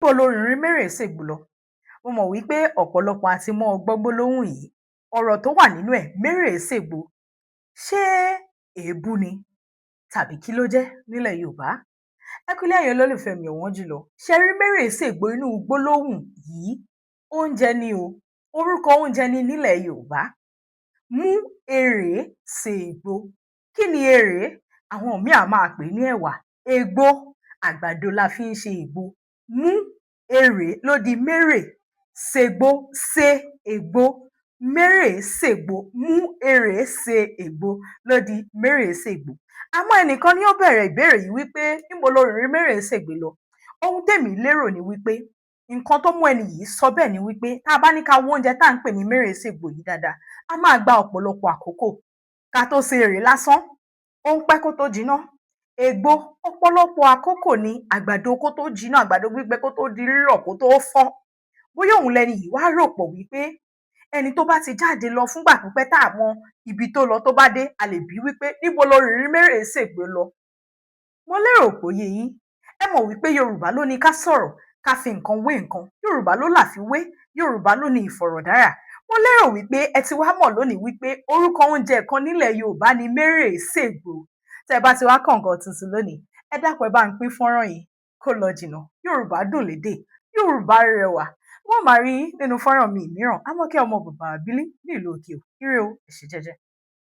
Níbo lo rìnrìn Mérèéṣègbè lọ? Mo mọ̀ wípé ọ̀pọ̀lọpọ̀ a ti mọ́ gbọ́ gbólóhùn yìí. Ọ̀rọ̀ tó wà nínú ẹ̀, Mérèéṣègbò, ṣé èébú ni tàbí kí ló jẹ́ nílẹ̀ Yorùbá? Ẹ kú ilé, ẹ̀yin olólùfẹ́ mi ọ̀wọ́n jùlọ. Ṣe rí Mérèéṣègbò inú gbólóhùn yìí, oúnjẹ ni o, orúkọ oúnjẹ ni nílẹ̀ Yorùbá. Mú erèé sègbò. Kí ni erèé? Àwọn míì á máa pè é ní ẹ̀wà. Ègbò, àgbàdo la fi ń ṣe ègbò. Mú erèé ló di mérè, sègbò, se ègbò, mérèéṣègbò, mú erèé se ègbò ló di mérèéṣègbò. Àmọ́ ẹnìkan ni ó bẹ̀rẹ̀ ìbéèrè yìí wípé níbo lo rìnrìn Mérèéṣègbè lọ? Ohun tèmi lérò ni wípé nǹkan tó mú ẹni yìí sọ bẹ́ẹ̀ ni wípé tá a bá ní ká wo oúnjẹ tá à ń pè ní mérèéṣègbò yìí dáadáa, a máa gba ọ̀pọ̀lọpọ̀ àkókò. Ká tó se èrè lásán, ó ń pẹ́ kó tó jiná. Ègbò, ọ̀pọ̀lọpọ̀ àkókò ni àgbàdo kó tó jiná, àgbàdo gbígbẹ kó tó di rírọ̀, kó tó fọ́. Bóyá òun lẹni yìí wá rò pọ̀ wípé ẹni tó bá ti jáde lọ fúngbà pípẹ́ tá a mọ ibi tó lọ, tó bá dé, a lè bi wípé níbo lo rìnrìn Mérèéṣègbè lọ? Mo lérò pé ó yé yín. Ẹ mọ̀ wípé Yorùbá ló ní ká sọ̀rọ̀, ká fi nǹkan wé nǹkan. Yorùbá ló làfiwé, Yorùbá ló ní ìfọ̀rọ̀dárà. Mo lérò wípé ẹ ti wá mọ̀ lónìí wípé orúkọ oúnjẹ kan nílẹ̀ Yorùbá ni Mérèéṣègbò. Tẹ́ ẹ bá ti wá kọ́ nǹkan tuntun lónìí, ẹ dákun, ẹ bá ń pín fọ́nrán yìí kó lọ jìnnà. Yorùbá dùn lédè, Yorùbá rẹwà. Wọ́n máa rí yín nínú fọ́nrán mi mìíràn. Àmọ́kẹ́ ọmọ bàbá àbílí ní ìlú òkè ò. Ire o, ẹ ṣé jẹ́jẹ́.